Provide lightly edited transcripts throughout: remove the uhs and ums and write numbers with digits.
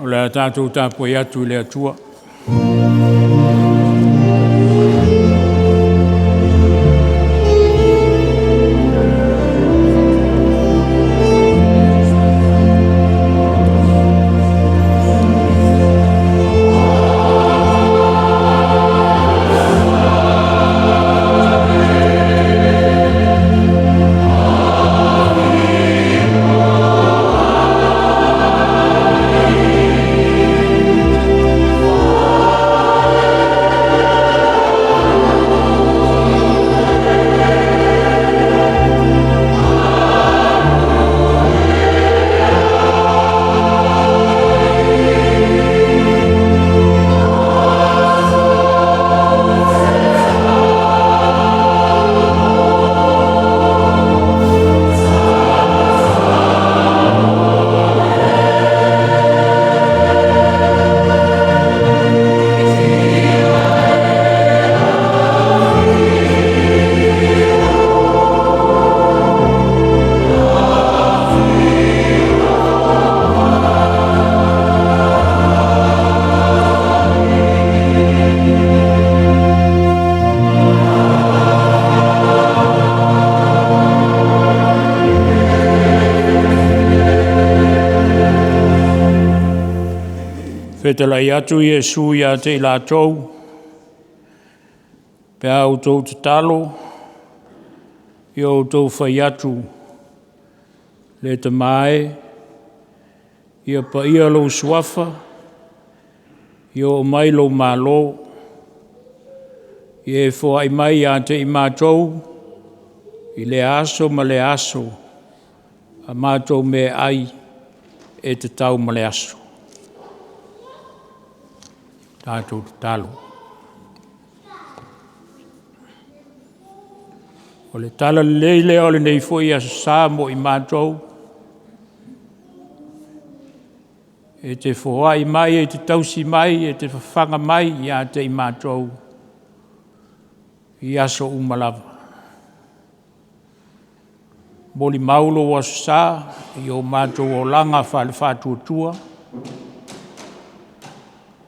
O le a tatou tapuai atu i le Atua. Fetalai atu Iesu ia te i latou, pe a outou tatalo, ia outou fai atu, “Le Tama e, ia paia lou Suafa, ia oo mai lou Malo, ia e foai mai ia te i matou i lea aso ma lea aso a matou meaai e tatau ma le aso.” Tatou tatalo. O le tala lelei lea o lenei foi Aso Sa mo i matou, e te foai mai, e te tausi mai, e te fafaga mai ia te i matou i aso uma lava. Molimau lou Aso Sa i o matou olaga faale-faatuatua,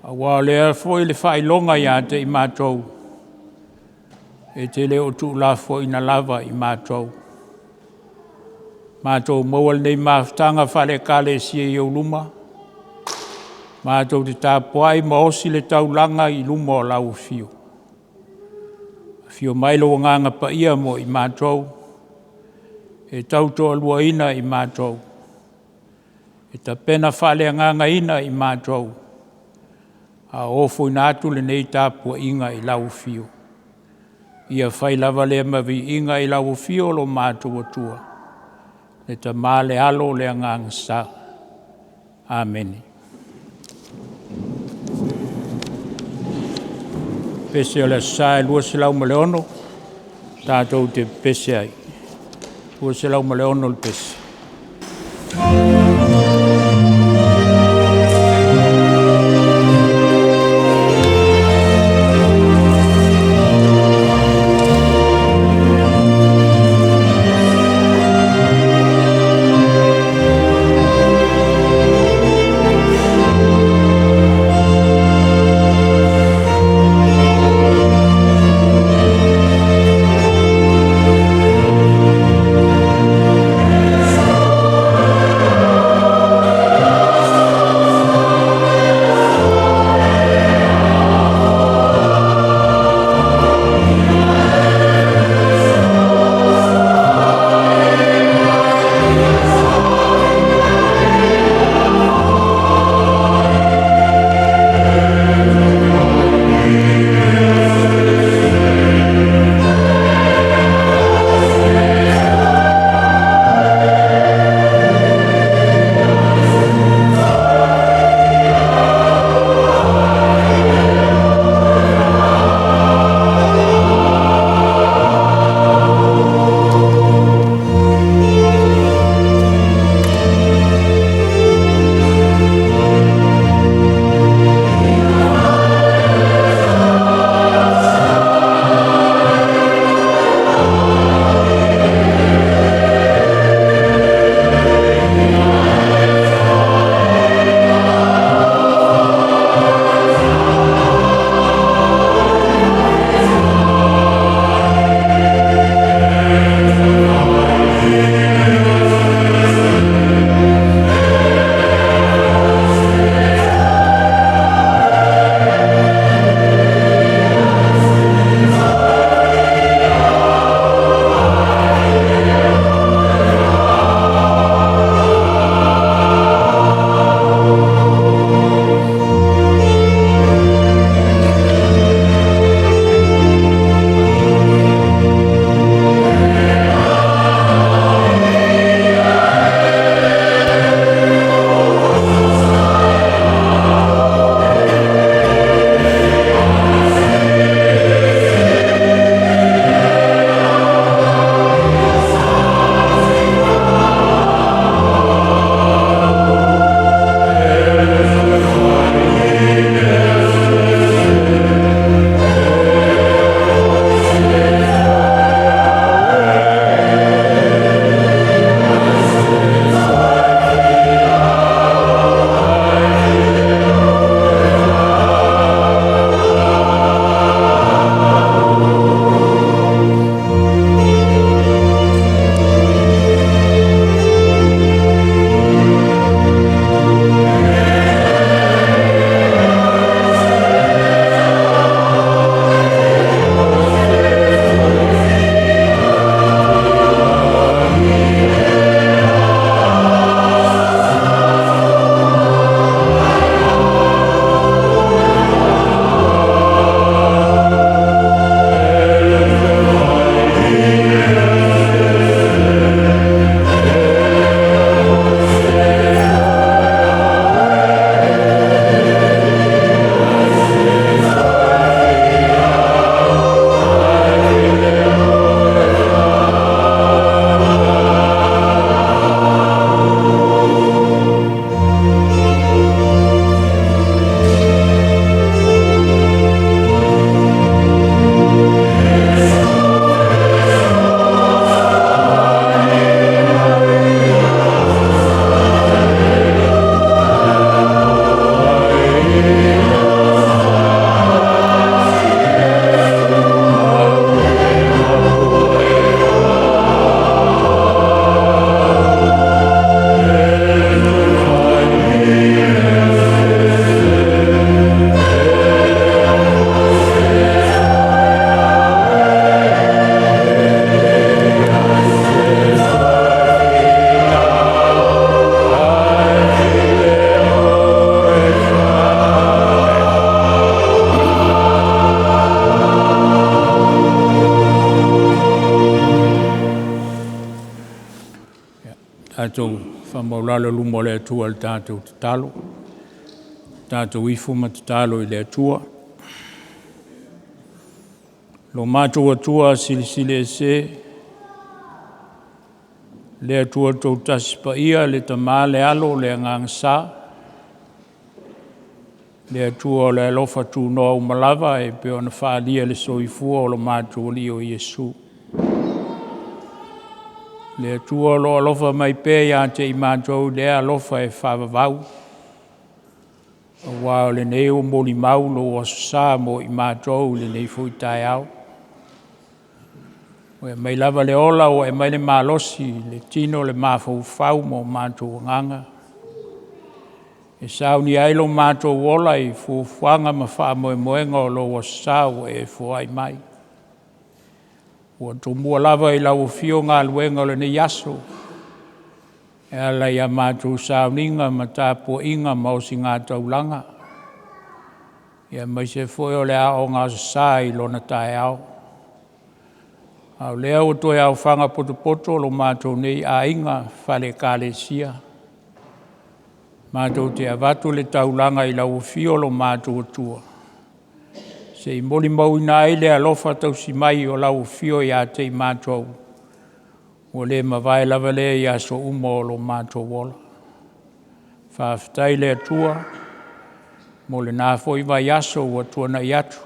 aua o le a foi le faailoga ia te i matou, e te le o tuulafoaiina lava i matou. Matou maua lenei mafutaga faale-Ekalesia i ou luma, matou te tapuai ma osi le taulaga i luma o lau Afio. Afio mai lou Agaga Paia mo i matou, e tautoaluaina i matou, e tapena faaleagaga i matou, a o ofoina atu lenei tapuaiga i lau Afio. Ia fai lava lea ma viiga i lau Afio lo matou Atua, le Tama, le Alo, le Agaga Sa. Amene. Pese o le Aso Sa e 206 tatou te pepese ai. 206 le pese. Tatou faamaualalo i luma o le Atua i le tatou tatalo. Tatou ifo ma tatalo i le Atua. Lo matou Atua Silisili Ese, le Atua Toatasi Paia, le Tama, le Alo, le Agaga Sa, le Atua o le alofa tunoa uma lava e pei ona faaalia i le soifua o lo matou Alii o Iesu. Le Atua o lo o alofa mai pea ia te i matou i lea alofa e faavavau, aua o lenei ua molimau lou Aso Sa mo i matou i lenei foi taeao. Ua e aumai lava le ola ua e aumai le malosi i le tino le mafaufau ma o matou agaga, e saunia ai lo matou ola i fuafuaga ma faamoemoega o lou Aso Sa ua e foai mai. Ua tomua lava i lau afio galuega o lenei aso e ala i a matou sauniga ma tapuaiga ma osigataulaga, aemaise foi o le Aoga Aso Sa i lona taeao. A o lea ua toe aofaga potopoto lo matou nei aiga faale Ekalesia, matou te avatu le taulaga i lau afio lo matou Atua, se i molimauina ai le alofa tausi mai o lau afio ia te i matou, ua le mavae lava lea i aso uma o lo matou ola. Faafetai i le Atua mo lena foi vaiaso ua tuanai atu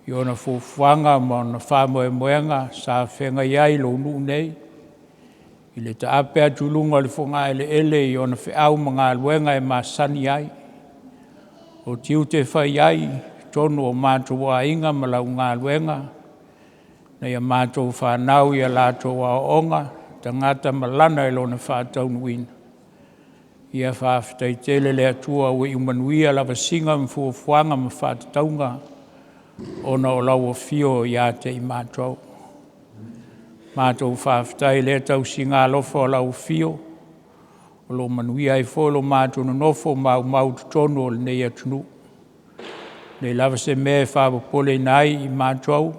i ona fuafuaga ma ona faamoemoega sa feagai ai lou nuu nei i le taape atu i luga o le fogaeleele i ona feau ma galuega e masani ai, o tiute fai ai i totonu o matou aiga ma lau galuega, nai a matou fanau i a latou aoaoga, tagata malana i lona faataunuuina. Ia faafetai tele i le Atua ua iu manuia lavasiga ma fuafuaga ma faatatauga ona o lau afio ia te i matou. Matou faafetai i lea tausiga alofa o lau afio o lo o manuia ai foi lo matou nonofo maumau i totonu o lenei atunuu. E leai lava se mea e faapopoleina ai i matou,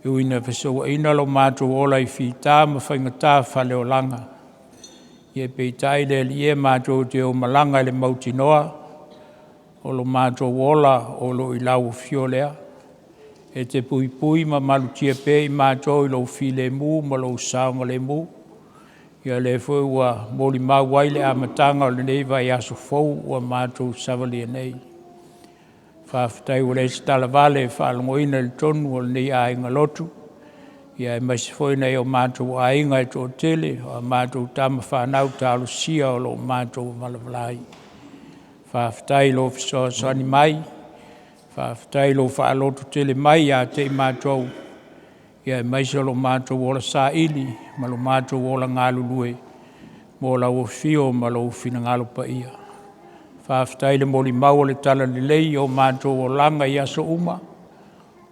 e ui ina fesouaina lo matou ola i fita ma faigata faaleolaga, ia peitai le Alii e, matou te o malaga i le mautinoa o lo matou ola o lo o i lau afio lea. E te puipui ma malutia pea i matou i lou filemu ma lou saogalemu. Ia o lea foi ua molimau ai le amataga o lenei vaiaso fou ua matou savalia nei. Faafetai ua leai se talavale e faalogoina i totonu o lenei aiga lotu, aemaise foi nai o matou aiga e toatele, o a matou tama fanau talosia o lo o matou valavala ai. Faafetai i lou fesoasoani mai, faafetai i lou faalototele mai ia te i matou, aemaise o lo matou ola saili ma lo matou ola galulue mo lau afio ma lou finagalo paia. Faafetai i le molimau o le talalelei i o matou olaga i aso uma,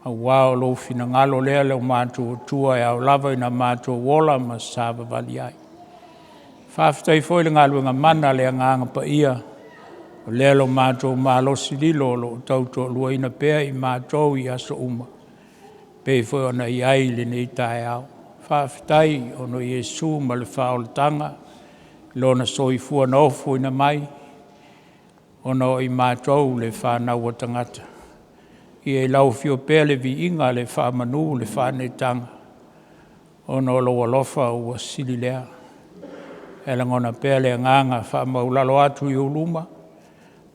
aua o lou finagalo lea lo matou Atua e ao lava ina matou ola ma savavali ai. Faafetai foi i le galuega mana a le Agaga Paia, o lea lo matou malosi lilo o lo o tautoaluaina pea i matou i aso uma e pei foi ona i ai lenei taeao. Faafetai ona o Iesu ma le faaolataga i lona soifua na ofoina mai ona o i matou le fanau a tagata. Ia i lau afio pea le viiga, le faamanu, le faaneetaga ona o lou alofa ua sili lea. E lagona pea le agaga faamaualalo atu i ou luma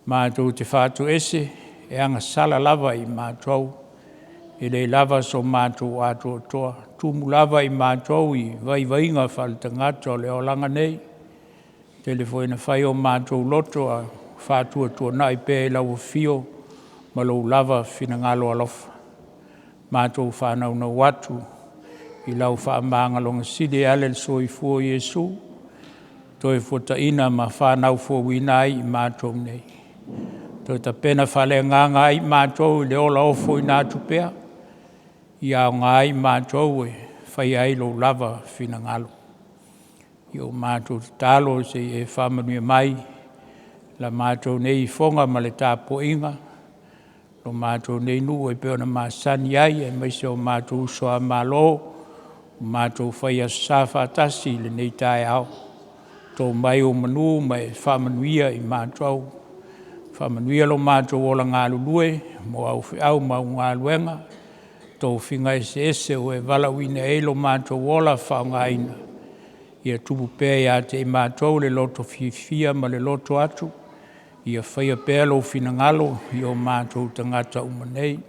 matou te faatoese, e agasala lava i matou, e leai lava so matou atoatoa, e tumu lava i matou i vaivaiga faaletagata o le olaga nei. E tele foi ina fai o matou loto ae faatuatuanai pea i lau afio ma lou lava finagalo alofa. Matou faanaunau atu i lau faamagaloga sili e ala i le soifua o Iesu, Toefuataina ma fanau fouina ai i matou nei, toe tapena faaleagaga ai i matou i le ola ofoina atu pea, ia aoga ai i matou e faia ai lou lava finagalo. Ia ua matou tatalo se i e faamanuia mai la matou nei ifoga ma le tapuaiga, lo matou nei nuu e pei ona masani ai, aemaise o matou uso a Malo matou fai Aso Sa faatasi i lenei taeao. To mai ou manu ma e faamanuia i matou, faamanuia lo matou ola galulue mo au feau ma au galuega, tofiga eseese ua e valaauina ai lo matou ola faaaogaina, ia tupu pea ia te i matou le loto fiafia ma le loto atu ia faia pea lou finagalo i o matou tagata uma nei.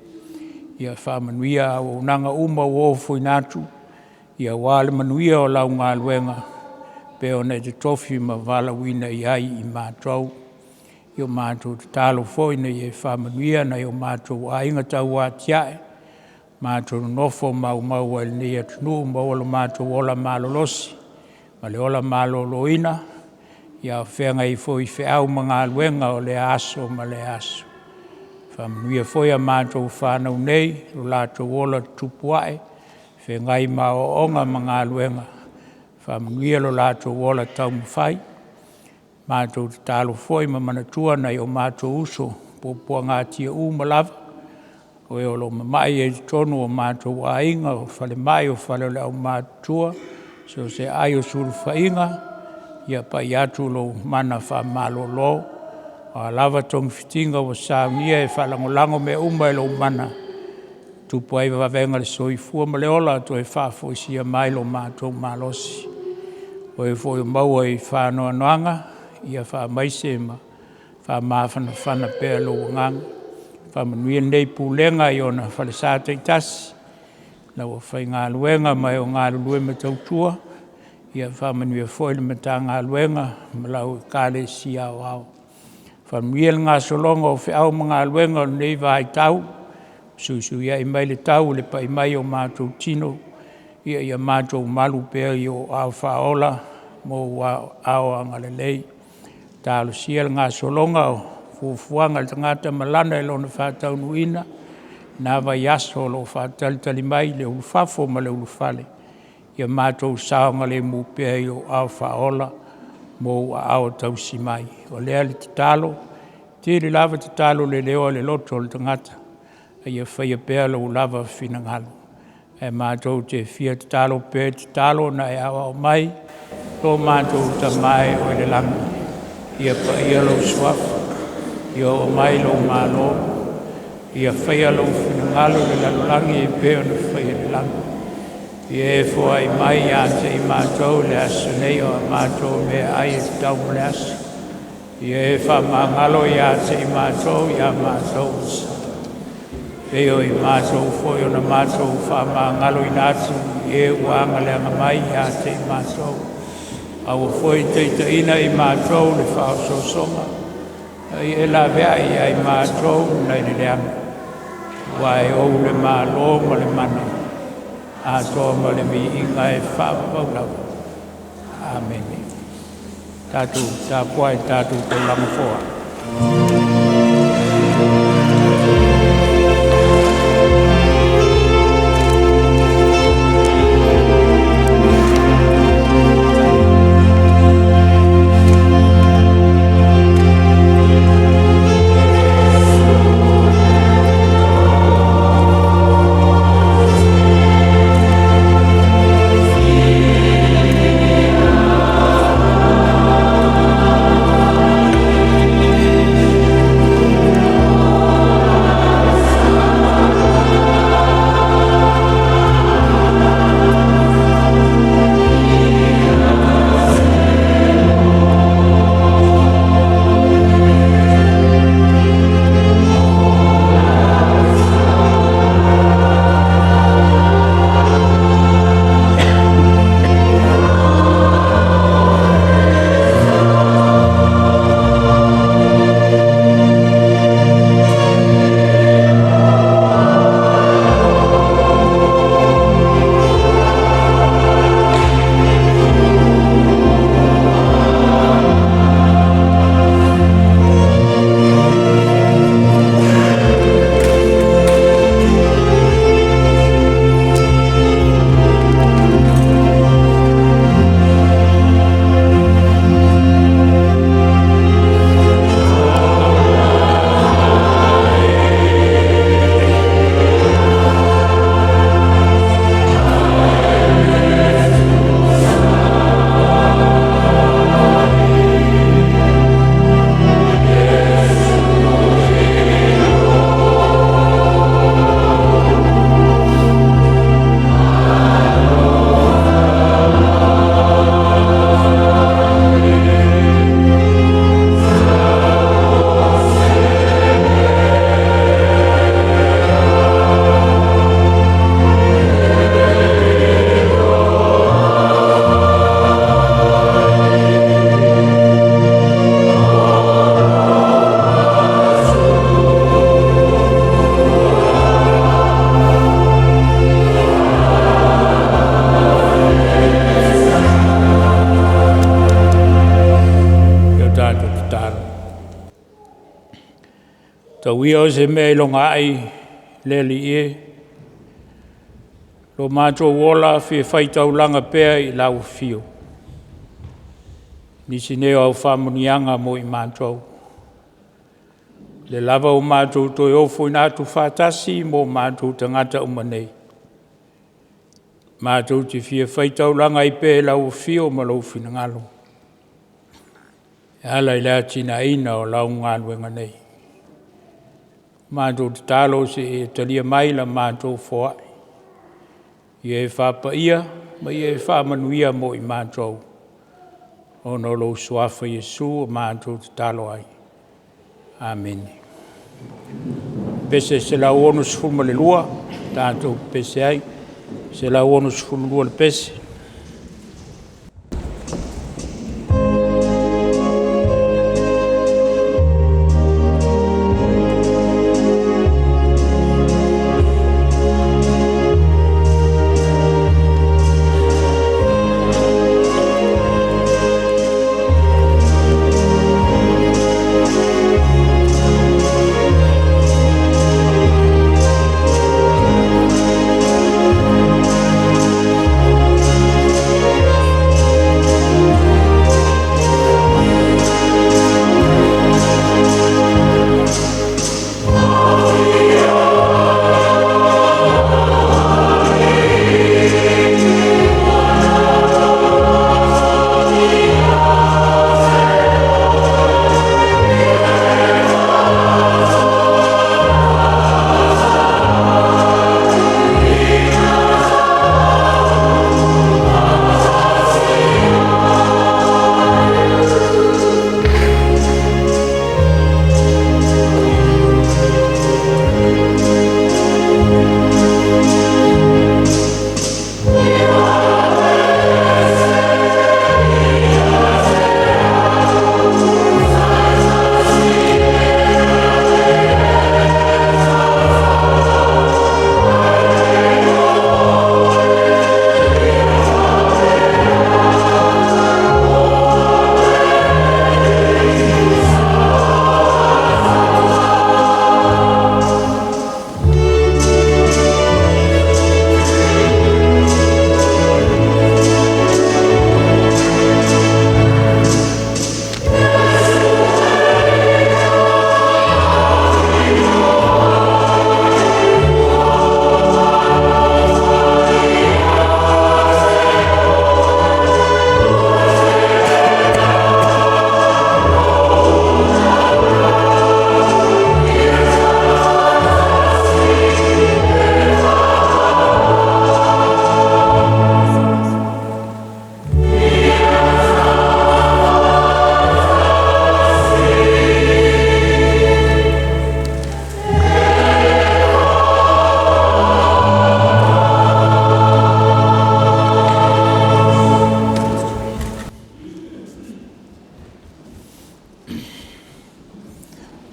Ia faamanuia auaunaga uma ua ofoina atu aua le manuia o lau galuega pei ona e totofi ma valaauina i ai i matou. Ia o matou tatalo foi ina ia e faamanuia nai o matou aiga tauatiae, matou nonofo maumau ai i lenei atunuu, maua lo matou ola malolosi ma le ola maloloina, a o feagai ai foi i feau ma galuega o lea aso ma lea aso. Faamanuia foi a matou fanau nei i lo latou ola tutupu ae, feagai ma aoaoga ma galuega, faamanuia lo latou ola taumafai. Matou tatalo foi ma manatua nai o matou uso puapuagatia uma lava, o e o lo o mamai ai i totonu o matou aiga, o falemai, o fale o le aumatutua, so o se aai o sulufaiga, ia pai atu lou mana faamalolo. O a lava togafitiga ua saunia e faalagolago mea uma i lou mana e tupu ai vavega o le soifua ma le ola, toe faafoisia mai lo matou malosi. O e foi o maua i faanoanoaga, ia faamaise ma faamafanafana pea lou agaga. Faamanuia lenei Pulega i ona falesa taitasi, lau afaigaluega ma e o galulue ma tautua, ia faamanuia foi le Matagaluega ma lau Ekalesia Aoao. Faamanuia le gasologa o feau ma galuega o lenei vaitau, fesuisuiai mai le tau i le pai mai o matou tino, ia matou malu pea i ou aao faaola ma ou aao agalelei. Talosia le gasologa o fuafuaga a le tagata ma lana i lona faataunuuina i lena vaiaso o lo o faatalitali mai le ulufafo ma le ulufale, ia matou saogalemu pea i ou aao faaola ma ou aao tausi mai. O lea le tatalo, e tele lava tatalo leleoa i le loto o le tagata, a ia faia pea lou lava finagalo. Ae matou te fia tatalo pea i le tatalo na e aoao mai lo matou Tama e oo i le lagi, ia paia lou Suafa, ia oo mai lou Malo, ia faia lou finagalo i le lalolagi e pei ona faia i le lagi. Ia e foai mai ia te i matou i le aso nei o a matou meaai e tatau mo le aso. Ia e faamagalo ia te i matou i a matou ua sala, e pei o i matou foi ona matou faamagaloina atu i e ua agaleaga mai ia te i matou. Aua foi ne i taitaiina i matou i le faaosoosoga, a ia e laveai ia i matou mai le leaga, aua e Ou le Malo ma le mana atoa ma le viiga e faavavau lava. Amene. Tatou tapuai i le tatou taulaga foai. Tau ia o se mea i loga ai le Alii e, lo matou ola fia faitaulaga pea i lau afio. Nisi nei o au faamanuiaga mo i matou. Le lava ua matou toe ofoina atu faatasi mo matou tagata uma nei, matou te fia faitaulaga ai pea i lau afio ma lou finagalo e ala i le atinaeina o lau galuega nei. Matou tatalo se i e talia mai la matou foai, ia e faapaia ma ia e faamanuia mo i matou, ona o lou Suafa Iesu ua matou tatalo ai. Amene. Pese 162 tatou pepese ai, 162 le pese.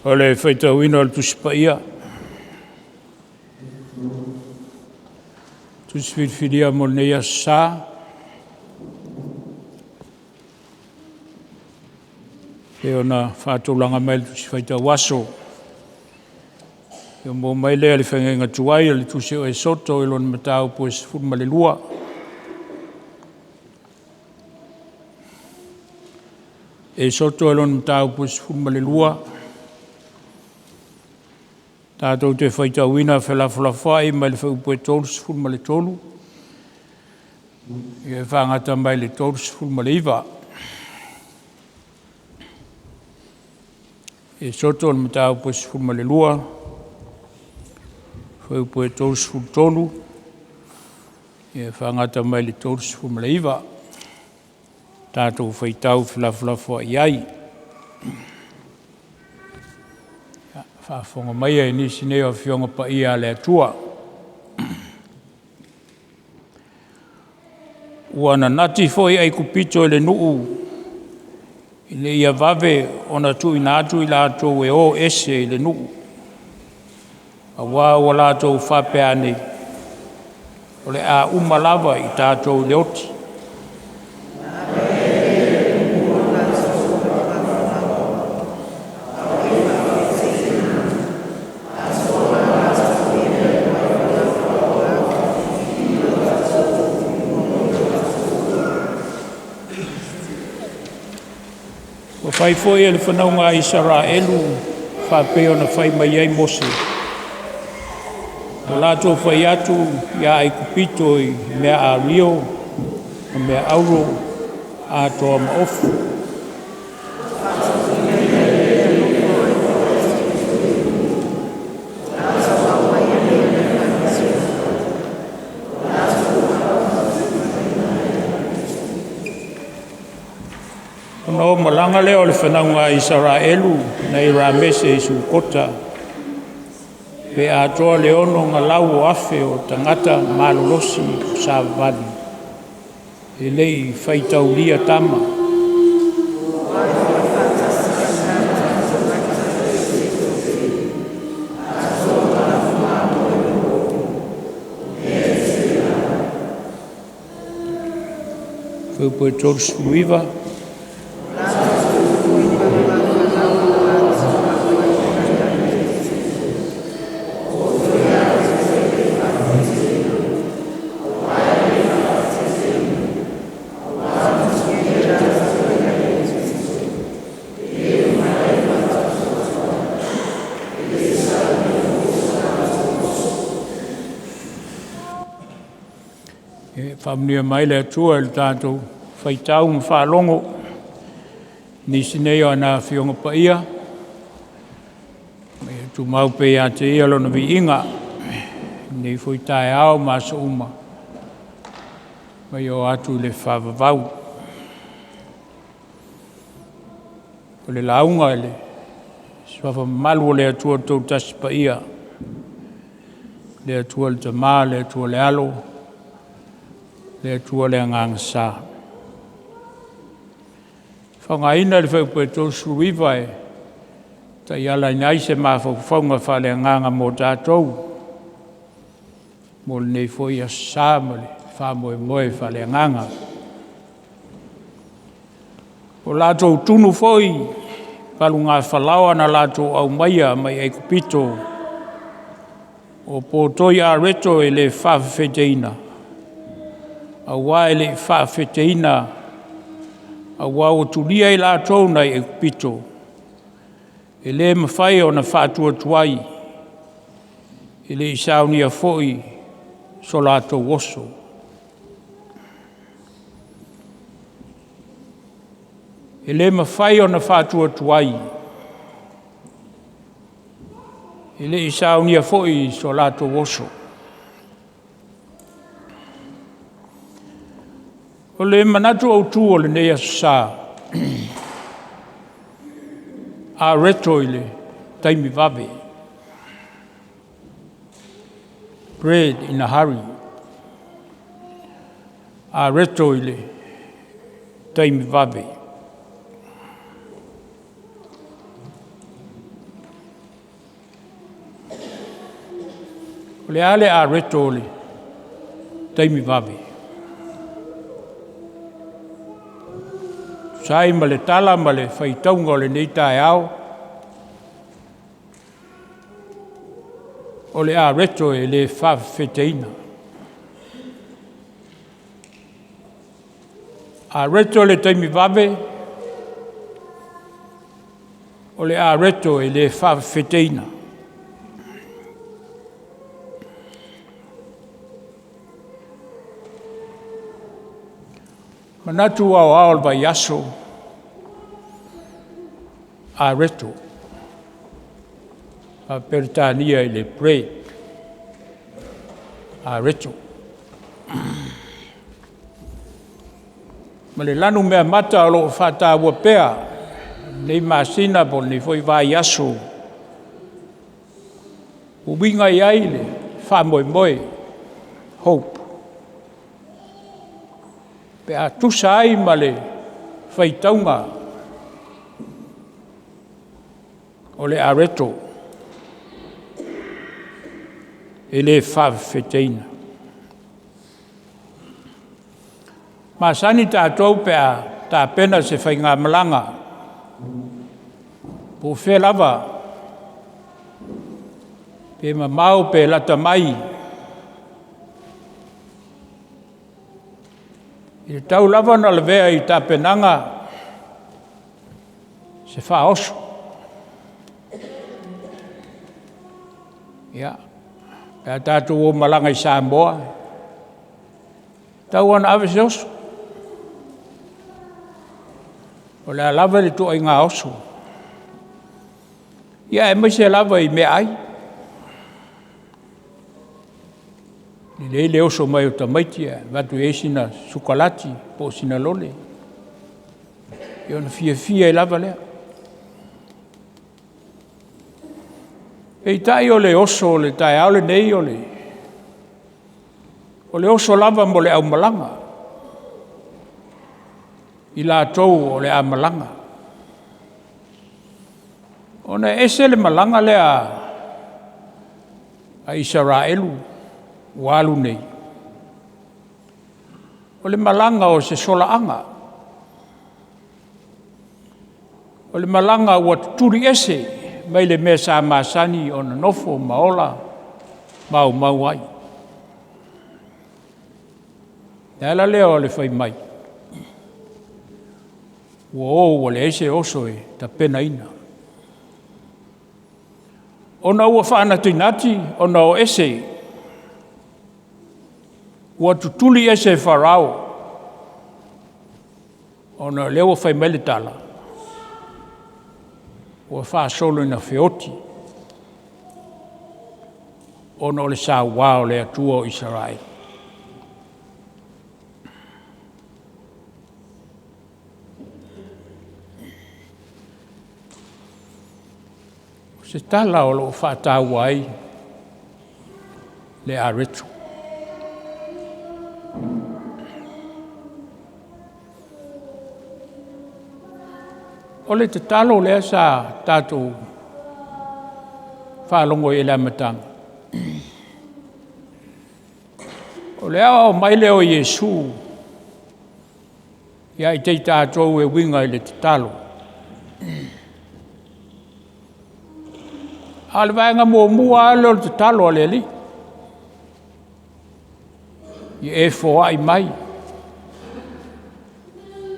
O le faitauina o le Tusi Paia, Tusi Filifilia mo lenei Aso Sa, e pei ona faatulaga mai le Tusi Faitau Aso. Ia maua mai lea i le faiga tuai o le Tusi o Esoto i lona mataupu e 12. Esoto i lona mataupu e 12, tatou te faitauina felafolafoai mai le fuaiupu e 33 e faagata mai le 39. Esoto le mataupu e 12, fuaiupu e 33 e faagata mai le 39. Tatou faitau felafolafoai ai. Faafofoga maia i nisi nei o Afioga Paia a le Atua. Ua nanati foi Aikupito i le nuu ina ia vave ona tuuina atu i latou e o ese i le nuu, aua ua latou faapea ane, o le a uma lava i tatou i le oti. Ua fai foi e le fanauga a Isaraelu faapei ona fai mai ai Mose. Ua latou fai atu ia Aikupito i meaario ma meaauro atoa ma ofi. Ona o malaga lea o le fanauga a Isaraelu nai Ramese i Sukota, pe atoa le 600,000 o tagata malolosi o savavali, e le i faitaulia tama. Fuaiupu 39. Ia faamanuia mai le Atua i le tatou faitau ma faalogo i nisi nei o ana Afioga Paia, ma ia tumau pea ia te Ia Lona viiga i lenei foi taeao ma aso uma, ma ia oo atu i le faavavau. O le lauga i le Suafa mamalu o le Atua Toatasi Paia, le Atua le Tama, le Atua le Alo, le Atua le Agaga Sa. E faaaogaina le fuaiupu e 39 e taialaina ai se mafaufauga faaleagaga mo tatou mo lenei foi Aso Sa ma le faamoemoe faaleagaga. Ua latou tunu foi palugafalaoa na latou aumaia mai Aikupito o potoi areto e le faafaafeteina, aua e le i faafaafeteina, aua ua tulia i latou nai Aikupito, e le mafai ona faatuatuai, e le i saunia foi so latou oso. E le mafai ona faatuatuai, e le i saunia foi so latou oso. O le manatu autu o lenei Aso Sa, areto i le taimi vave, bread in a hurry. Areto i le taimi vave. O le a le areto o le taimi vave? E tusa ai ma le tala ma le faitauga o lenei taeao, o le areto e le faafaafeteina. Areto i le taimi vave, o le areto e le faafaafeteina. Manatu aoao o le vaiaso, areto, faa-Peretania i le bread, areto. Ma le lanumeamata o lo o faataua pea i lenei masina po o lenei foi vaiaso, ua uiga i ai le faamoemoe, hope, pe a tusa ai ma le faitauga o le areto e le faafaafeteina. E masani tatou pe a tapena se faigamalaga po o fea lava, pe mamao pe lata mai, e tatau lava ona lavea i tapenaga. se faaoso. Ia, pe a tatou o malaga i Samoa, e tatau lava ona ave se oso. O le a lava le ituaiga oso, aemaise lava i meaai. E lelei le oso mai o tamaiti ae avatu i ai sina sikolati po o sina lole, ia ona fiafia ai lava lea. Peitai o le oso o le taeao lenei, o le oso lava mo le aumalaga, i latou o le a malaga. Ona e ese le malaga lea a Isaraelu ua alu nei, o le malaga o se solaaga, o le malaga ua tutuli ese mai le mea sa masani ona nofo ma ola ma aumau ai. O le ala lea o le fai mai, ua o ua leai se oso e tapenaina, ona ua faanatinati ona o ese, ua tutuli ese e Farao, ona o lea ua fai mai le tala, ua faasolo ina feoti ona o le saua o le Atua o Isaraelu. O se tala o lo o faataua ai le areto. O le tatalo lea sa tatou faalogo ai i le amataga, o le aoao mai lea o Iesu ia i tatou e uiga i le tatalo. A o le vaega muamua lava lea o le tatalo a le Alii, ia e foai mai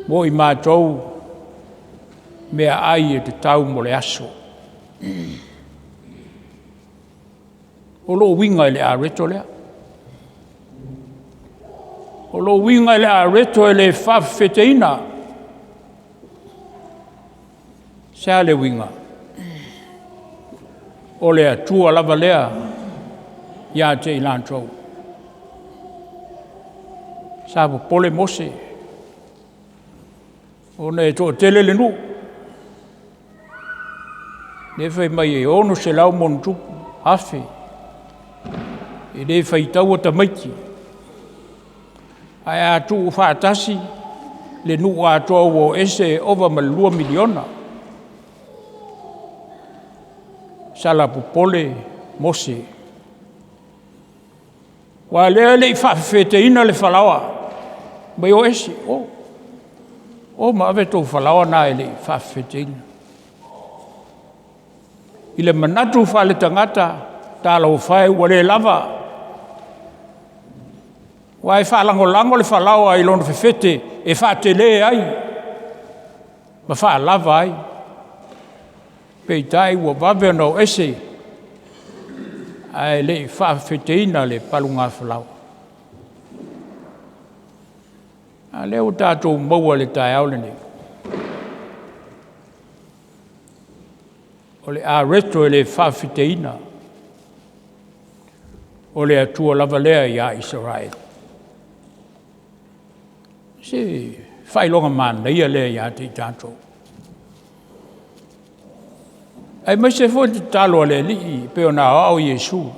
mo i matou meaai e tatau mo le aso. O lou uiga i le areto lea. O lou uiga i le areto e le faafaafeteina. O le a le uiga? O le Atua lava lea ia te i latou. Sa popole Mose ona e toatele le nuu, lea e fai mai e 600+ e le faitaua tamaiti. Ae a tuufaatasi le nuu atoa ua o ese, e ova ma le 2 miliona. Sala popole Mose, aua o lea e le i faafefeteina le falaoa, fai mai o ese, o, o ma ave a outou falaoa na e le i faafefeteina. I le manatu faale-tagata, talofa e ua le lava, aua e faalagolago le falaoa i lona fefete e faatele ai ma faalava ai. Peitai ua vave ona o ese ae le i faafefeteina le paluga falaoa. A lea ua tatou maua i le taeao lenei, o le areto e le faafefeteina, o le Atua lava lea ia Isaraelu. O se faailoga manaia lea ia te i tatou, aemaise foi le tatalo a le Alii e pei ona aoao Iesu.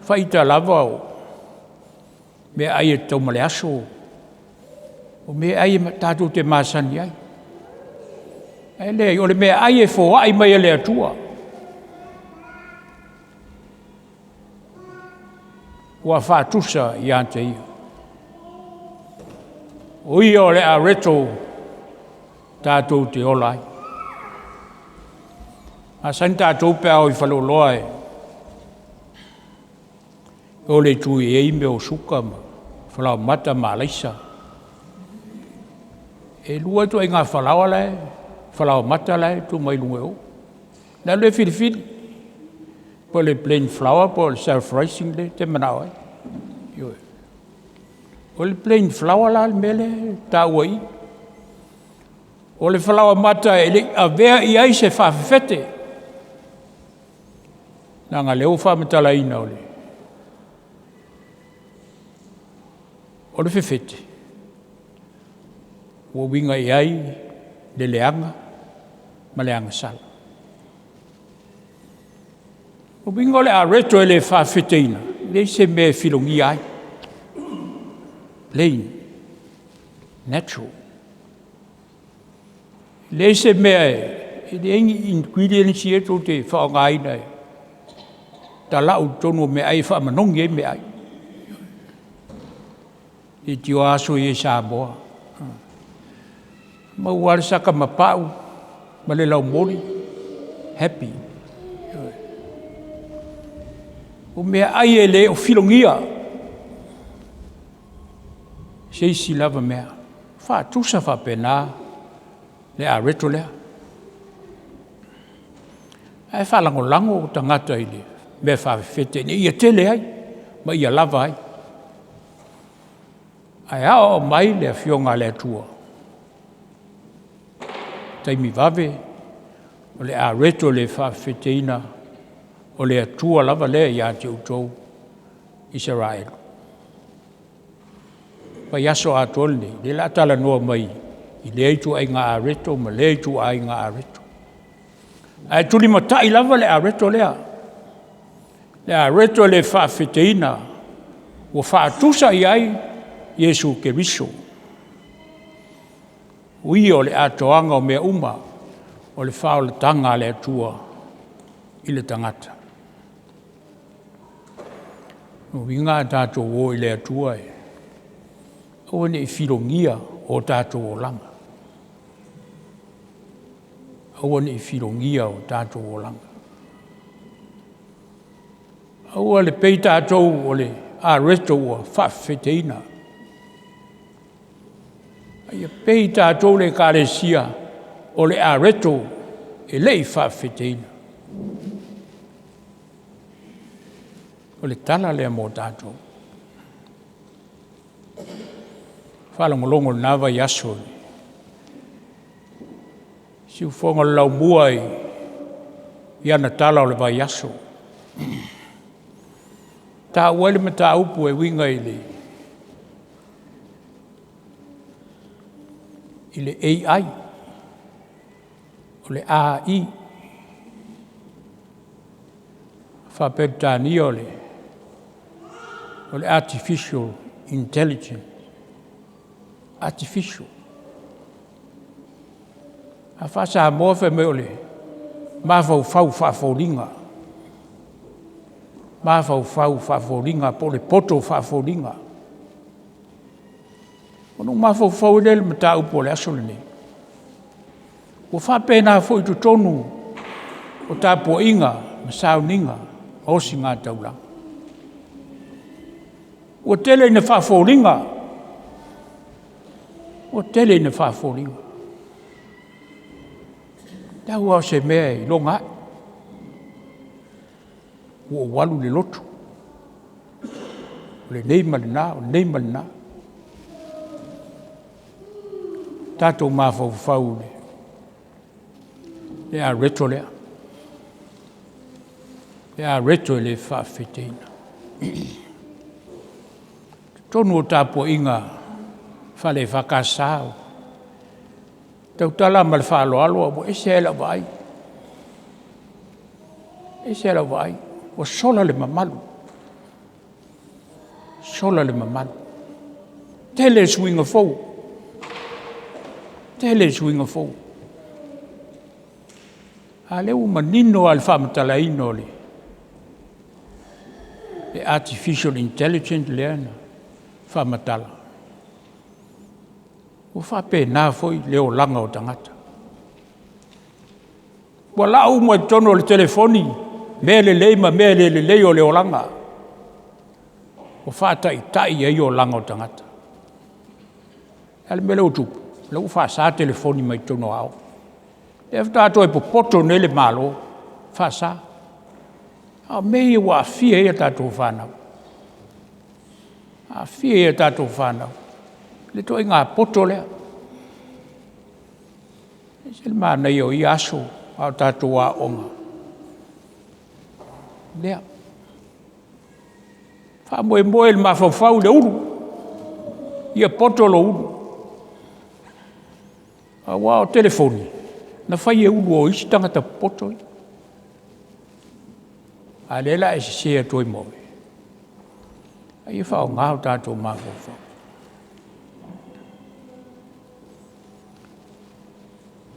Faita lava o meaai e tatau ma le aso, o meaai tatou te masani ai. Ae leai, o le meaai e foai mai e le Atua ua faatusa ia te Ia. O Ia o le areto tatou te ola ai. E masani tatou pe a o i faleoloa i o i le itu e i ai mea o suka ma falaoamata ma alaisa. E lua ituaiga falaoa la e, falaoa mata la e tuu mai luga i o. E alu e filifili, po o le plain flour po o le self raising lea e te manao ai. Ioe. O le plain flour la le mea lea e taua i i. O le falaoa mata e le i avea i ai se faafefete, leaga o lea ua faamatalaina o le fefete, ua uiga i ai le leaga ma le agasala. O lona uiga o le areto e le faafefeteina, e leai se mea e filogia ai, plain, natural. E leai se mea, e leai ni ingredients ia tou te faaaogaina e talau i totonu o meaai e faamanogi ai meaai. E leitioa aso ia i Samoa, e maua lava le saka mapau ma le laumoli, happy. O meaai e le o filogia e se isi lava mea. E faatusa faapena le areto lea. Ae faalagolago tagata i le mea faafefete ina ia tele ai ma ia lava ai. Ae aoao mai le Afioga a le Atua, i taimi vave, o le areto e le faafefeteina, o le Atua lava lea ia te outou Isaraelu. O le vaiaso atoa lenei, o lea o le a talanoa mai i lea ituaiga areto ma lea ituaiga areto. Ae tulimatai lava le areto lea, le areto e le faafefeteina ua faatusa i ai Iesu Keriso. O Ia o le atoaga o mea uma, o le faaolataga a le Atua i le tagata. O lona uiga a tatou o i le Atua, aua ne i filogia o tatou olaga, aua ne i filogia o tatou olaga. Aua le pei tatou o le areto ua faafefeteina, a ia pei tatou le ekalesia o le areto e le i faafefeteina. O le tala lea mo tatou. Faalogologo i lena vaiaso i siufofoga o le laumua i ana tala o le vaiaso, taua ai le mataupu e uiga i le AI, o le AI. Faa-Peretania o le Artificial Intelligence, artificial. A faa-Samoa fai mai o le mafaufau faafoliga, mafaufau faafoliga po o le poto faafoliga. Ona ou mafaufau ai lea i le mataupu o le aso lenei, ua faapena foi i totonu o tapuaiga ma sauniga ma ositaulaga. Ua tele ina faafoliga, ua tele ina faafoliga, tau lava o se mea e iloga ai. Ua ou alu i le lotu, o lenei ma lena, o lenei ma lena. Tatou mafaufau i le areto lea, le areto e le faafefeteina. I totonu o tapuaiga faale-EFKS, e tautala lava ma le faaaloalo, ae ua ese lava i lau vaai, ese lau vaai, ua sola le mamalu, sola le mamalu. Tele suiga fou, tele suiga fou. A o lea ua manino lava i le faamatalaina o le artificial intelligence lea na faamatala, ua faapena foi le olaga o tagata. Ua lau uma i totonu o le telefoni mea lelei ma mea le lelei o le olaga, ua faataitai ai olaga o tagata. O le a le mea lea ua tupu? O la ua faasa telefoni mai totonu o aoga. O lea faatoa toe popoto nei le Malo, faasa. A o mea ia ua aafia ai a tatou fanau, aafia ai a tatou fanau i le ituaiga poto lea. E ese le manaia o ia aso a o tatou aooga. Ia faamoemoe le mafaufau i le ulu, ia poto lou ulu. Aua o telefoni, na fai e ulu o isi tagata popoto ia. A o lea o le a e sese atu ai ma oe. A ia faaaoga o tatou mafaufau.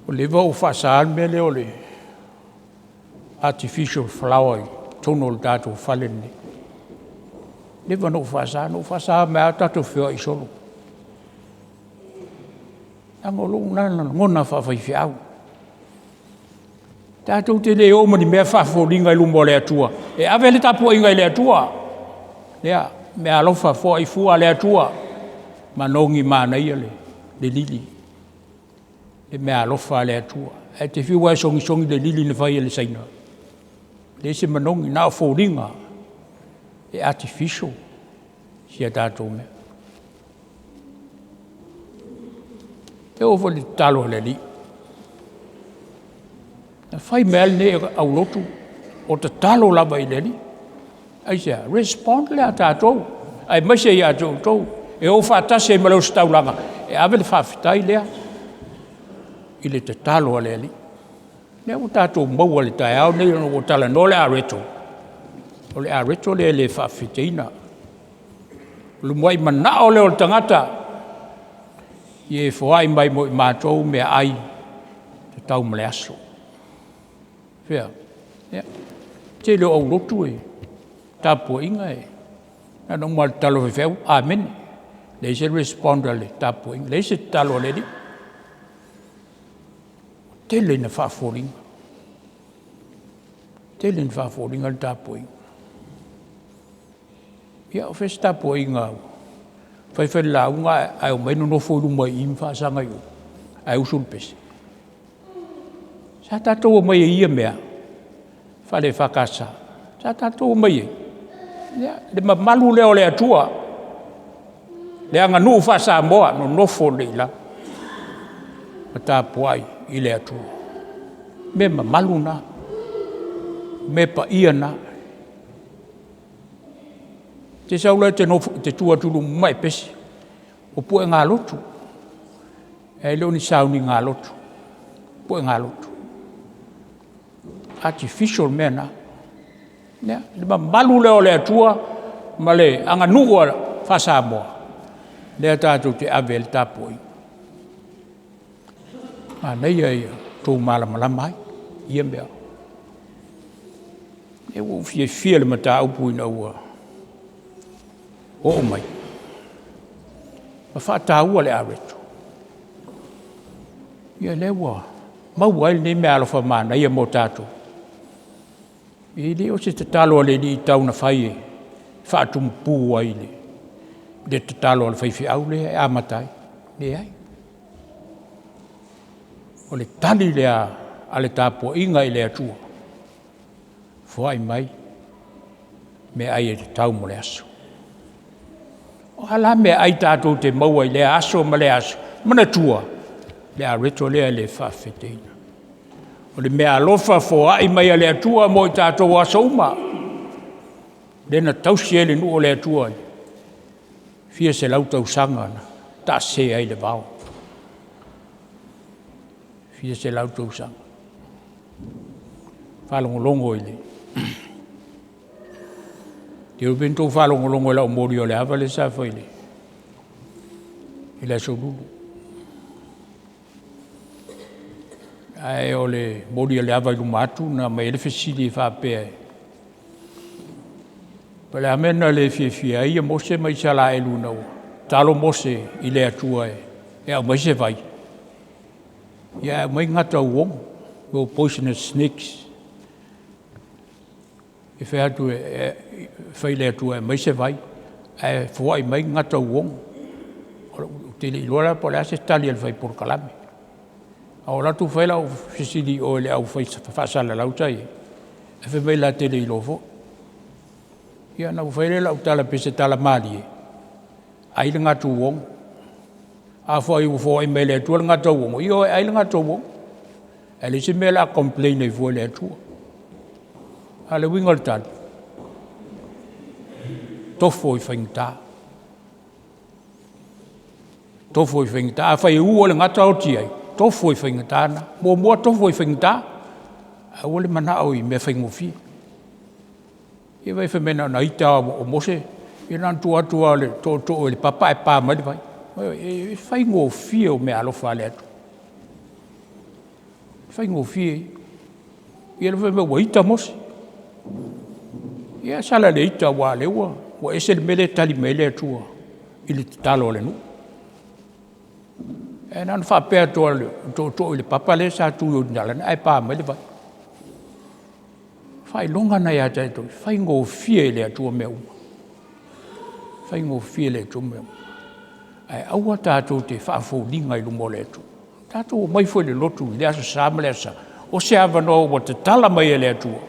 Ua leva ona ou faasaina le mea lea o le artificial flower i totonu o le tatou fale lenei. Ua leva ona ou faasaina, na ou faasaina mai lava o tatou feoai solo. Leaga o lou lena lagona faafaifeau. Tatou te le o ma ni mea faafoliga i luma o le Atua, e ave le tapuaiga i le Atua. Ia meaalofa foai fua a le Atua, manogi manaia le lili, le meaalofa a le Atua. Ae te fiu lava e sogisogil le lili na fai e le Saina, e leai se manogi, na o foliga e artificial si a tatou mea. E oo foi i le tatalo a le Alii, na fai mai lava lenei aulotu o tatalo lava i le Alii. Aisea? Respond le a tatou aemaise ia te outou e o faatasi ai ma le ositaulaga e ave le faafetai lea i le tatalo a le Alii. O lea ua tatou maua i le taeao lenei ina ua talanoa le areto, o le areto lea e le faafefeteina. O le muai manao lea o le tagata, ia e foai mai mo i matou meaai e tatau mo le aso. Fea? Ia, tele o aulotu e tapuaiga e na ona uma lava o le tatalo a le faifeau, amene. Leai se respond a le tapuaiga, leai se tatalo a le Alii. Ua tele ina faafoliga, tele ina faafoliga le tapuaiga. Ia o fea se tapuaiga fai fai le lauga ae omai nonofo i luma i i ma faasaga i o ae usu le pese. Sa tatou omai ai i ia mea faale-EFKS? Sa tatou omai ai? Ia, le mamalu lea o le Atua, le aganuu faa-Samoa, nonofo lelei i lalo ma tapuai i le Atua. O mea mamalu na, o mea paia na. E te sau la e te tu atu i luma ma e pese, o puegalotu, ae le o ni sauniga lotu, o puegalotu. Artificial le mea lena. Ia, le mamalu lea o le Atua ma le aganuu faa-Samoa, lea tatou te ave ai le tapuaiga. Manaia ia o outou malamalama ai i ia mea. Ua ou fiafia i le mataupu ina ua oo mai ma faataua le areto. Ia lea ua maua ai lenei meaalofa manaia mo tatou. E le o se tatalo a le Alii tau ina fai e faatumu ai le tatalo a le faifeau lea e amata ai, leai. O le tali lea a le tapuaiga i le Atua, foai mai meaai e tatau mo le aso. O a la meaai tatou te maua i lea aso ma lea aso, manatua le areto lea e le faafefeteina. O le meaalofa foai mai a le Atua mo i tatou aso uma, lea na tausi ai le nuu o le Atua i le fia selau tausaga na taase ai le vao, fia selau tausaga. Faalogologo i le… E le iloa pe na outou faalogologo i lau moli o le ava lea sa fai i le Aso Lulu. Ae o le moli o le ava i luma atu na aumai ai le fesili e faapea, po o le a le mea na le fiafia ai Mose ma Isaraelu ina ua tatalo Mose i le Atua e aumai se vai, ae aumai gata uogo, poisonous snakes. E fai atu fai i le Atua e aumai se vai, ae foai mai gata uogo. te le iloa la po o le a se tali a le fai polokalame. Ae ou alu atu fai lau fesili i o i le au fai faasalalau sa i ai, ae fai mai latou te le iloa foi. Ia ona ou fai lea o lau tala pei o se tala malie, ai le gatu ono. Afai ua foai mai e le Atua le gata ua ono, ia o e ai le gata ua ono, ae leai se mea o le a complain ai fua i le Atua. A o le uiga o le tala, tofo i faigata, tofo i faigata. Afai e u oe i le gata oti ai, tofo i faigata na. Muamua tofo i faigata, ae aua le manao i mea faigofie. Ia vaai fai mai na ona ita lava o Mose, ia na ona tuu atu lava o le tootoo i le papa ae pa mai le vai. Ioe, e le faigofie meaalofa a le Atua, e faigofie ia. Ia lea fai mai ua ita Mose, ia sala le ita aua o lea ua ese le mea lea e tali mai ai le Atua i le tatalo a le nuu. Ae na ona faapea atu lava o le tootoo i le papa lea sa tu i talalane ae pa mai le vai. O faailoga na ia tatou, e faigofie i le Atua mea uma, e faigofie i le Atua mea uma. Ae aua tatou te faafoliga i luma o le Atua. Tatou omai foi i le lotu i le aso Sa ma le aso Sa, o se avanoa ua tatala mai e le Atua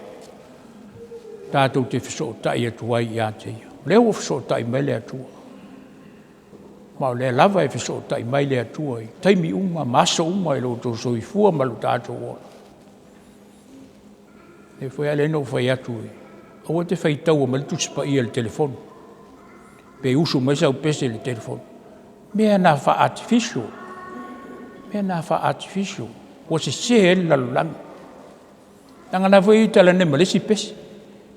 tatou te fesootai atu ai ia te Ia. O lea ua fesootai mai le Atua, ma o lea lava e fesootai mai le Atua i taimi uma ma aso uma i lo outou soifua ma lo tatou ola. O lea foi e ala ona ou fai atu, aua e te faitaua mai le Tusi Paia i le telefoni, pe usu mai sau pese i le telefoni. O mea na faa-artificial, mea na faa-artificial ua sese ai le lalolagi. Leaga o la foi e i ai ma le isi pese,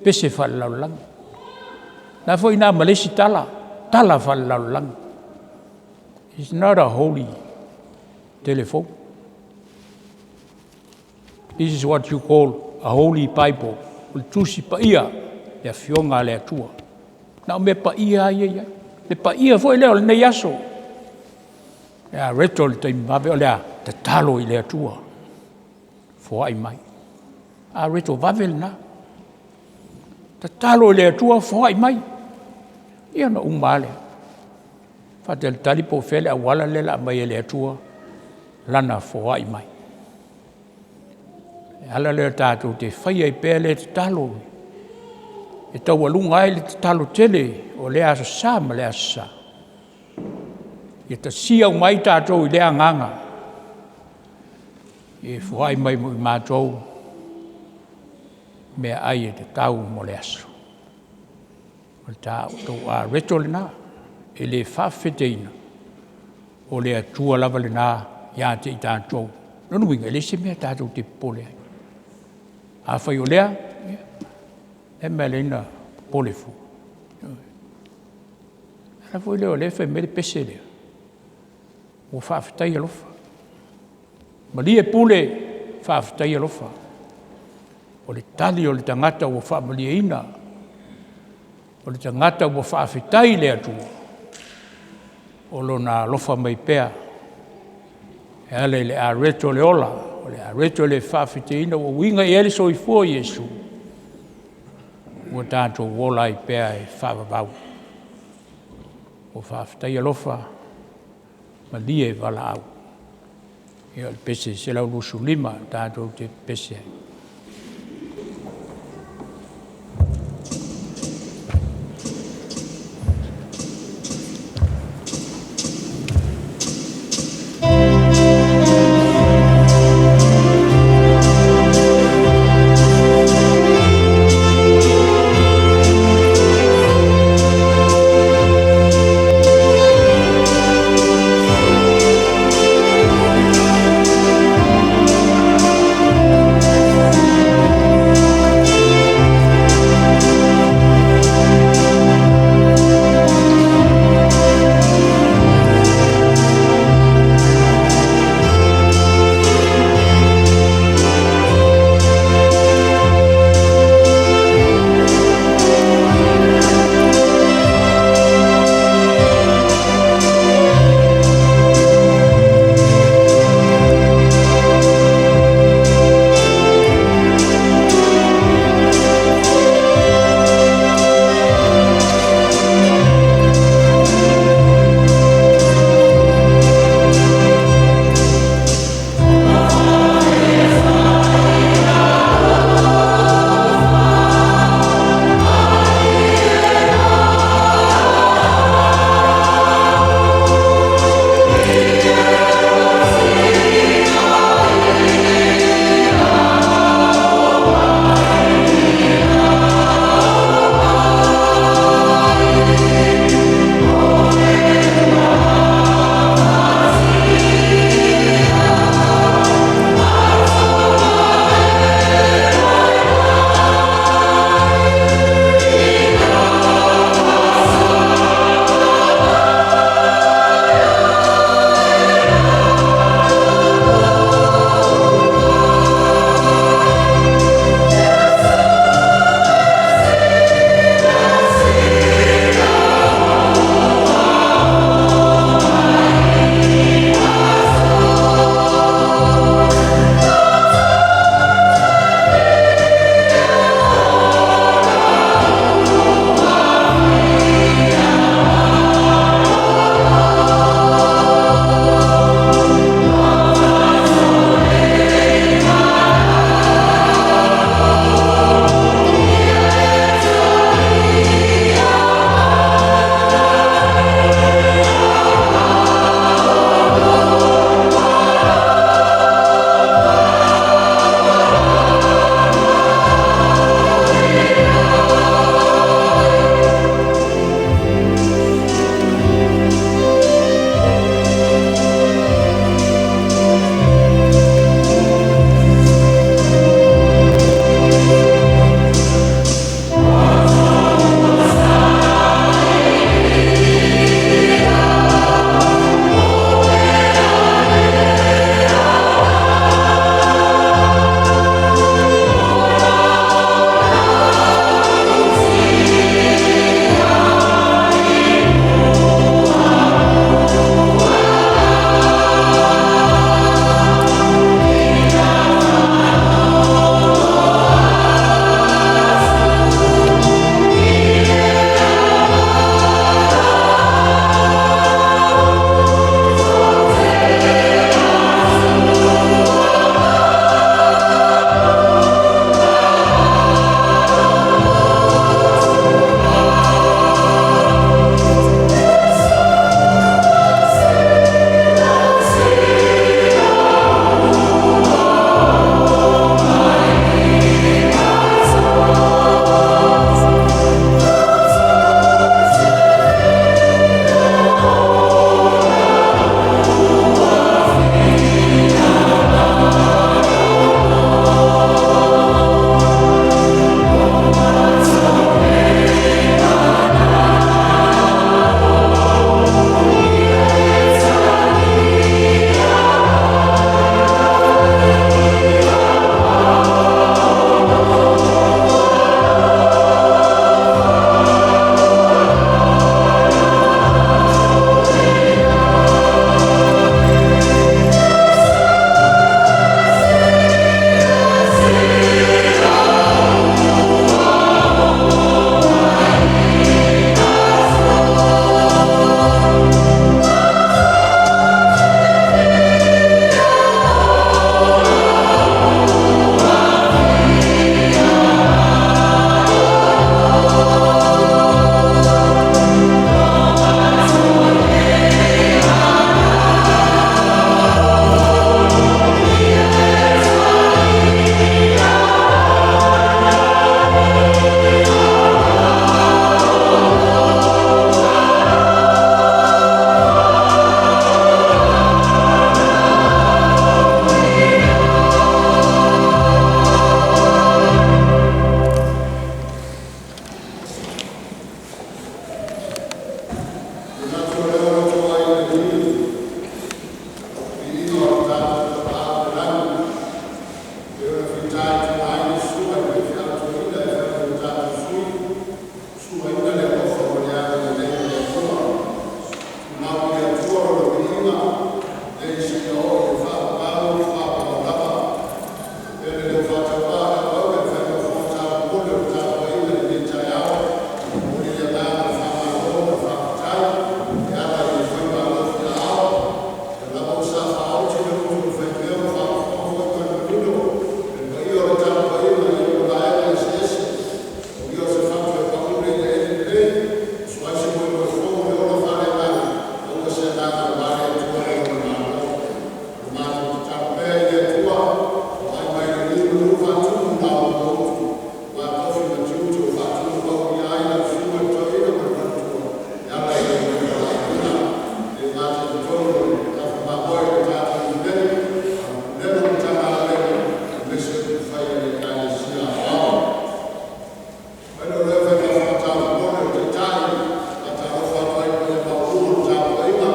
pese faale-lalolagi. O lena foi e i ina ma le isi tala, tala faale-lalolagi. Is not a holy telephone, this is what you call a holy bible, o le Tusi Paia, le Afioga a le Atua. Na o mea paia lava ia e i ai. Le paia foi lea o lenei aso, e areto i le taimi vave, o le a? Tatalo i le Atua, foai mai. Areto vave lena, tatalo i le Atua foai mai, ia ona uma lava lea. Faatalitali po o fea le auala lea o le a aumai e le Atua Lana foai mai. O le ala lea tatou te fai ai pea le tatalo, e taualuga ai le tatalo tele o lea Aso Sa ma lea Aso Sa, ia tasia uma ai tatou i lea agaga, ia foai mai mo i matou meaai e tatau mo le aso. O le tatou areto lena, e le faafaafeteina, o le Atua lava lena ia te i tatou. O lona uiga, e leai se mea tatou te popole ai. Afai o lea, ia o le a le mea e ala ai ona popole fua? Ioe. O le ala foi lea o lea e fai mai le pese lea, ua faafetai alofa, malie Pule, faafetai alofa. O le tali o le tagata ua faamalieina, o le tagata ua faafetai i le Atua, o Lona alofa mai pea e ala i le areto o le ola, o le areto e le faafaafeteina ua uiga i ai le soifua o Iesu, ua tatou ola ai pea e faavavau. Ua faafetai alofa, malie valaau. Ia o le pese 125 tatou te pepese ai. Viiga o lo tatou Tapaau i le Lagi, e pei ona fitaituga ai le Susuga i le Faifeau Toeaina e fai ma o tatou Sui, Suaina le alofa ma le agalelei o le Atua. Tumau i le Atua lona viiga lea seia oo ia faavavau faavavau lava. Faapea le leo faatauvaa o le auauna e fai ma fofoga taumolimoli o le tapuaiga i lenei taeao, e momoli le agaga o le faamalo ma le faafetai e ala i le faiva alofiaao, o lea lava ua sasaa faaoti le utu a le faimea ua faafofoga foi ma le manino le paia o le tapuaiga i ona vaega eseese. O se fatu e paulo i le eleele lelei, usu ai se moemoe fou i le ola faaleagaga, maua se agaga aua le Atua ma Lona Malo. O le matou tatalo pea i le Atua, foai mai lanu manu faatumu la outou utu aua tofi ma tiute ua faatino paulia ai lau Susuga i le Toeaina ma le Faletua e ala i lou valaauina. E le gata i totonu o le tafa mamoe i le tatou Iuniveni, a o le Pulega ma Matagaluega aemaise upufai a le Ekalesia Aoao. Faaiu loa lea faiga taumolimoli o le Taitai, e faatalofa atu ai i le paia maualuga o le tapuaiga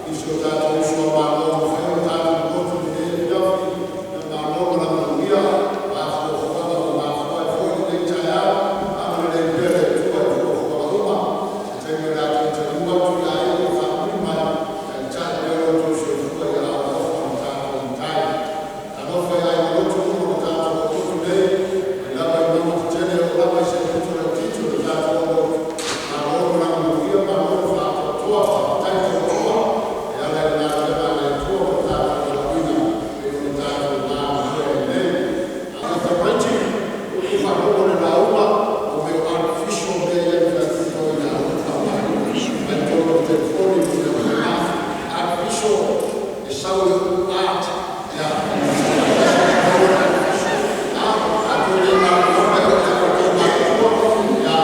i nisi o tatou uso a Malo ua mafai ona tatou lotu i lenei afiafi. Ia malo malaga manuia. O a fuafuaga ua mafua ai foi lenei taeao, agalelei pea le Atua i fuafuaga uma. Se taimi o le a toe taliu atu i aiga ma faamuli mai, taitai pea lo outou soifua i aao alofa o lo tatou Matai. Talofa i aiga lotu uma ua tatou aulotu nei, mai lava i mauga tetele e oo lava i se pito laitiiti o le tatou aulotu, malo le malaga manuia, malo le faatoatoa, faafetai tautoa e ala i le galuega a le Atua ua tatou valaauina e pei ona tatou galulue ai nei. A tamaiti ua outou faalogo i le lauga o mea o artificial mea ia na fai atu ai toeaiina e faaaogaina mai totonu o telefoni ma mea faapena. Artificial e sau i le upu art, maua le artificial. A tou le malamalama e oo ia te outou matutua, ia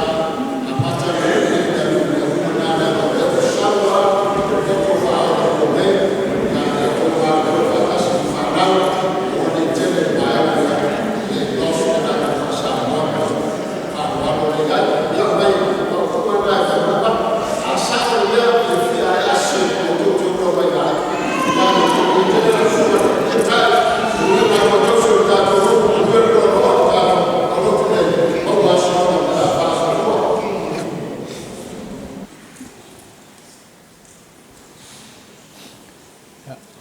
amata le auga lena leaga o lea ua sau lava le poto faaola ua nei, ia outou galulue faatasi ma fanau aua nei tele le vaega lea ne i lost le tatou faa-Samoa ma le faaaloalo lea e i ai. Ia o nai faaupuga na e faamalamalama. A sao le mea, e fiafia ai, ae a sese, tou te iloa mai ia te au. Ia manuia tele lau Susuga i le Taitai, manuia galuega tausi a le tatou nuu, manuia le loaloa o le tatou aulotu nei, maua aso ola pe a faasoifua.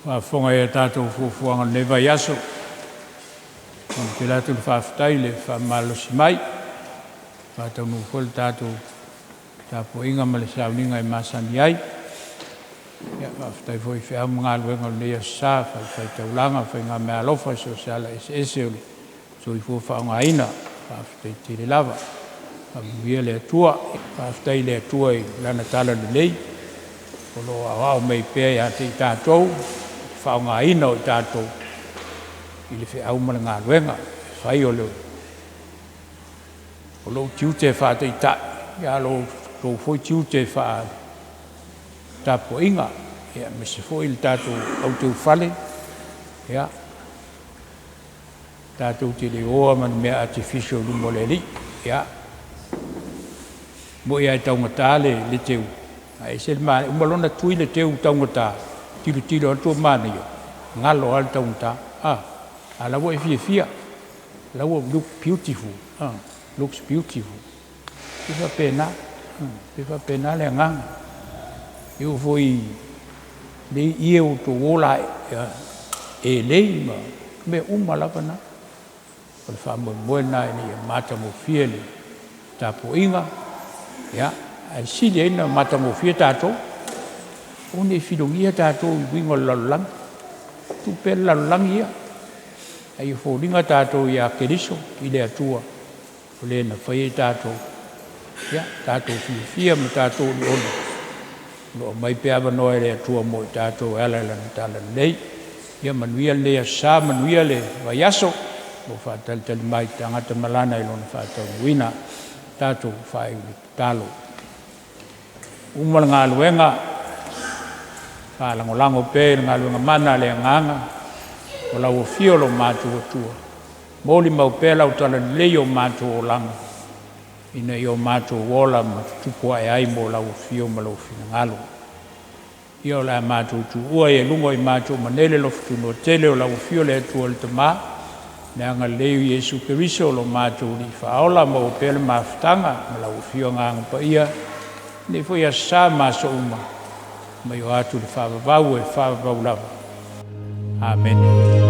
Faafofoga i a tatou fuafuaga o lenei vaiaso, e momoli tele atu le faafetai i le faamalolosi mai, ua faataunuu foi le tatou tapuaiga ma le sauniga e masani ai. Ia faafetai foi i feau ma galuega o lenei aso Sa, fatafaitaulaga ma faigameaalofa i so o se ala eseese o le soifua faaaogaina. Faafetai tele lava. Faamanuia le Atua. Faafetai i le Atua i Lana talalelei o lo o aoao mai ai pea ia te i tatou le faaaogaina o i tatou i le feau ma le galuega e fai o lou tiute faa-Taitai, a o lo outou foi tiute faa-tapuaiga, aemaise foi le tatou auteufale. Ia, tatou te le o lava ma ni mea artificial i luma o le Alii. Ia, e moni lava e taugata le teu, ae ese le manaia. E uma loa ona tui le teu taugata, tilotilo atu ua manaia, galo lava le taugata, a o la e ua e fiafia, o la ua look beautiful, looks beautiful. E faapena, e faapena le agaga. E oo foi i nei ie ua outou o elei ma mea uma lava na, o le faamoemoe lena ina ia matagofie le tapuaiga, ae sili ai ona matagofie tatou. Aua ne i filogia tatou i uiga o le lalolagi, tuu pea le lalolagi ia, a ia foliga tatou ia Keriso i le Atua, o Le na faia i tatou, ia tatou fiafia ma tatou olioli o lo o aumai pea avanoa e le Atua mo i tatou e ala i Lana talalelei. Ia manuia lenei aso Sa, manuia le vaiaso o lo o faatalitali mai i tagata malana i lona faataunuuina. Tatou faaiu i le tatalo. Uma le galuega, faalagolago pea i le galuega mana a le Agaga o lau afio lo matou Atua, molimau pea lau talalelei i o matou olaga, ina ia o matou ola ma tutupu ae ai mo lau afio ma lou finagalo. Ia o le a matou tuua ai i luga o i matou manele alofa tele o lau Afio le Atua le Tama, le agalelei o Iesu Keriso o lo matou Alii Faaola, maua pea le mafutaga ma lau Afio Agaga Paia, lenei foi aso sa ma aso uma, mai o atu le faavavau e faavavau lava. Amene.